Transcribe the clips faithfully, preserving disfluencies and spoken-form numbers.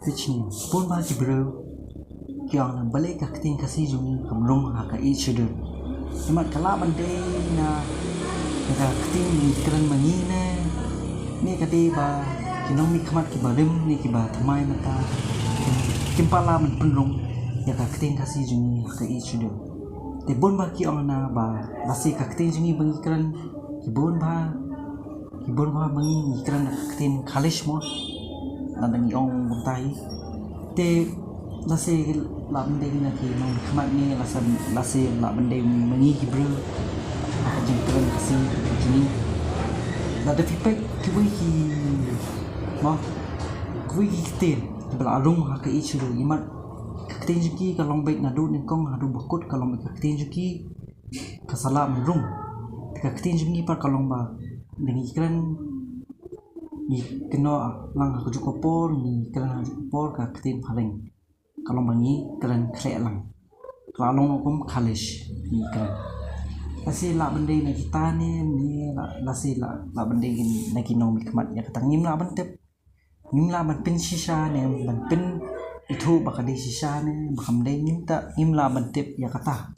Te shini bun bah ki briew ki ong na balei ka ktien Khasi jong ngi kam rung ha ka ieid shuh. Imat ka lah ban dei na ka ktien ngi kren ma ngi ne, ne ka dei ba ki nongmihkhmat kiba rim ne kiba thymmai mynta kim pat lah ban pynrung ïa ka ktien Khasi jong ngi ha ka ieid shuh. Te bun bah ki ong na ba lashai ka ktien jong ngi ba ngi kren, ki bun bah ki bun bah ma ngi ngi kren ka ktien Khalish mo. Lada ngi ong kumta hi te lashai lah ban dei na ki nongmihkhmat ne, lashai lah ban dei ma ngi ki briew ha ka jingkren Khasi jong ngi. Lada phi peit kiwei ki mo, kiwei ki ktien kiba la rung ha ka ieid shuh, imat ka ktien jong ki ka long beit naduh nyngkong haduh ba kut ka long beit ka ktien jong ki ka sa lah ban rung. Te ka ktien jong ngi pat ka long ba ngi kren, ngi kynnoh lang ha kajuh ka por, ngi kren ha kajuh ka por ka ktien phareng ka long ba ngi kren khleh lang. Ka la long kum Khalish ngi kren. Lashai lah ban dei na kita ne, ne lashai lah ban dei na ki nongmihkhmat, ïa kata ngim lah ban tip. Ngim lah ban pynshisha ne ban pynithuh ba ka dei shisha ne ba kam dei, ngim ta, ngim lah ban tip ïa kata.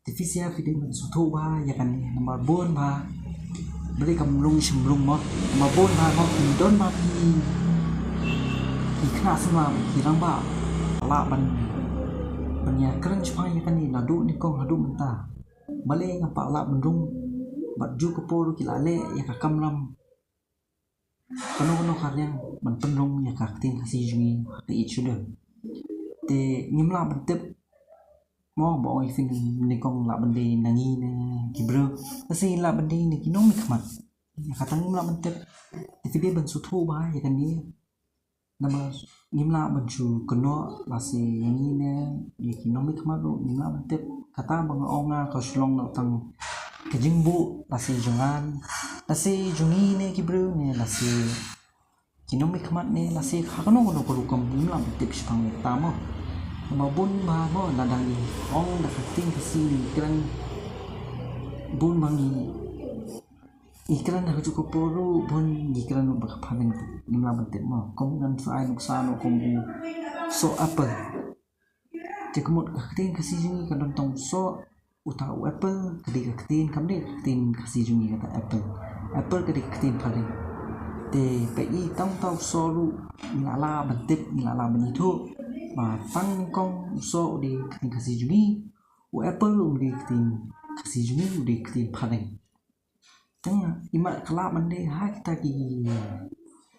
Te phi sha phi dei ban sngewthuh bah ïa kane namar bun bah balei kam rung shym rung mo. Namar bun bah mo ki don bah ki, ki khynnah samla, ki rangbah lah ban, ban ïakren shaphang ïa kane naduh nyngkong haduh mynta. Balei ngam pat lah ban rung bad juh ka por ki la leh ïa ka kamram kano kano ka liang ban pynrung ïa ka ktien Khasi jong ngi ha ka ieid shuh. Te ngim lah ban tip mo, ba ong ïa phi nyngkong lah ban dei na ngi ne ki briew, lashai lah ban dei na ki nongmihkhmat, ïa kata ngim lah ban tip. Te phi dei ban sngewthuh bah ïa kane namar ngim lah ban shu kynnoh lashai ïa ngi ne ïa ki nongmihkhmat ruh ngim lah ban tip. Kata ba nga ong nga ka shu long na tang ka jingbuh lashai jong nga, lashai jong ngi ne ki briew ne lashai ki nongmihkhmat ne lashai ha kano kano ka rukom ngim lah ban tip shaphang ïa kata mo. Namar bun bah mo lada ngi ong da ka ktien Khasi ngi kren, bun bah ngi, ngi kren ha kajuh ka por ruh bun ngi kren ruh bad ka phareng, ngim lah ban tip mo. Kum ngan shu ai nuksa noh kum u soh apple. Te ka mut ka ktien Khasi jong ngi ka don tang u soh, uta u apple ka dei ka ktien, kam dei ka ktien Khasi jong ngi kata apple. Apple ka dei ka ktien phareng. Te phi i tang uta u soh ruh ngi la lah ban tip, ngi la lah ban ithuh ba tang nyngkong u soh u dei ka ktien Khasi jong ngi, u apple u dei ka ktien Khasi jong ngi, u dei ka ktien phareng. Tang imat ka lah ban dei ha kita ki,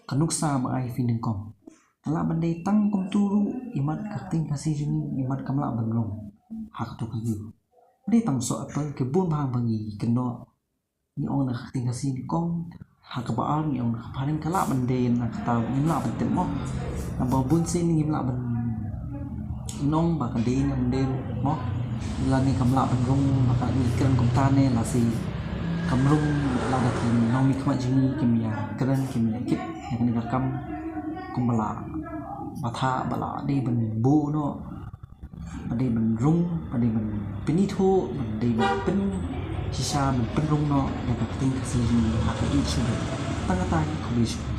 ka nuksa ba ai phi nyngkong. Ka lah ban dei tang kumtu ruh imat ka ktien Khasi jong ngi imat kam lah ban rung ha kato ka ieid. Dei tang soh apple, ki bun bah ba ngi kynnoh ngi ong na ka ktien Khasi nyngkong, ha kaba ar ngi ong na ka phareng, ka lah ban dei na kata ngim lah ban tip mo. Naba bun sien ngim lah ban nong ba ka dei ne ym dei mo. Lane kam lah ban rung ba ka ngi kren kumta ne lashai kam rung, lada ki nongmihkhmat jong ngi kim ïakren kim ïakit ïa kane ka kam kumba la batai ba la dei ban buh noh, ba dei ban rung, ba dei ban pynithuh, ba dei ban pynshisha, ban pynrung noh ïa ka ktien Khasi jong ngi ha ka ieid shuh. Tang kata hi, khublei shibun.